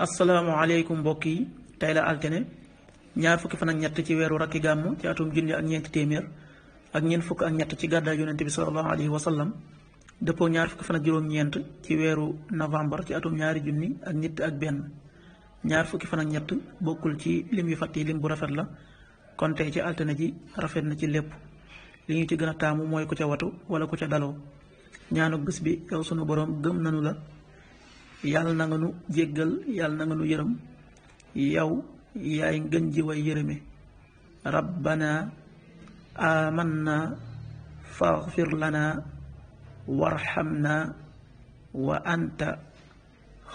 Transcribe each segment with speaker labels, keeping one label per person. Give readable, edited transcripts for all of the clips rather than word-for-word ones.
Speaker 1: asalaamaaleykum mbokk yi tey la altine ñaar fukki fan ak ñett ci weeru rakki gàmm ci atum junni ak ñeenti téeméer ak ñeent fukk ak ñett ci gàddaay yonente bi sallallahu alayhi wa sallam dëppoo ñaar fukki fan ak juróom-ñeent ci weeru novembre ci atum ñaari junni ak nit ak benn ñaar fukki fan ak ñett bokkul ci lim yu fàtt yi lim bu rafet la kon tey ci altine ji rafet na ci lépp li ñu ci gën a taamu mooy ku ca watu wala ku ca daloo ñaanu bés bi yow sunu boroom gëm nanu la yàlla na nga nu jéggal yàlla na nga nu yërëm yow yaay ngën ji way yërëme rabbana amanna faghfir lana warhamna wa anta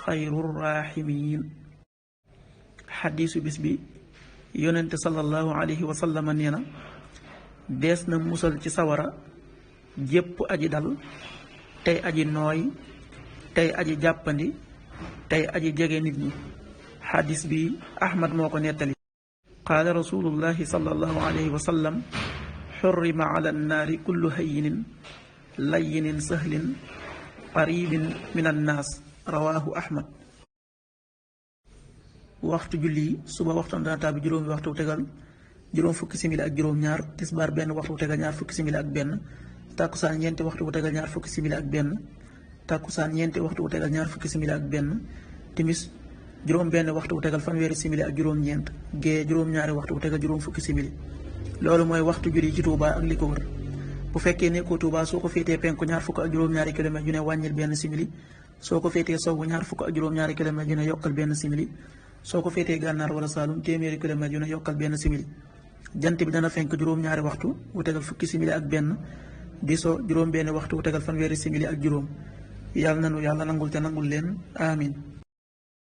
Speaker 1: xayrur rahimin xadiisu bis bi yonente sallallahu alayhi wa sallam nee na dees na musal ci sawara jépp aji dal tey aji nooy tey aji jàppandi tey aji jege nit ñi xadis bi ahmad moo ko nettali qaala rasulullahi sallallahu alayhi wa sallam xurrima ala annaari kullu hayyinin layyinin sahlin qaribin min annaas rawaahu ahmad waxtu julli suba waxtu dana tàbbi juróomi waxtu tegal juróom fukki simili ak juróom ñaar tisbaar benn waxtu tegal ñaar fukki simili ak benn tàkkusaan ñeenti waxtu tegal ñaar fukki simili ak benn tàkkusaan ñeenti waxtu tegal ñaar fukki simili ak benn timis juróom benn waxtu tegal fanweeri simili ak juróom ñeent gee juróom ñaari waxtu tegal juróom fukki simili loolu mooy waxtu julli ci Touba ak li ko wër bu fekkee nekkoo Touba soo ko féetee penku ñaar fukk ak juróom-ñaari kilomètre ju ne wàññil benn simili soo ko féetee sowwu ñaar fukk ak juróom-ñaari kilomètre ju ne yokkal benn simili soo ko féetee gànnaar wala Saalum téeméeri kilomètre yu ne yokkal benn simili jant bi dana fenk juróom-ñaari waxtu wu tegal fukki simili ak benn di so juróom benn waxtu wu tegal fanweeri simili ak juróom yàlla nanu yàlla nangul te nangul leen amin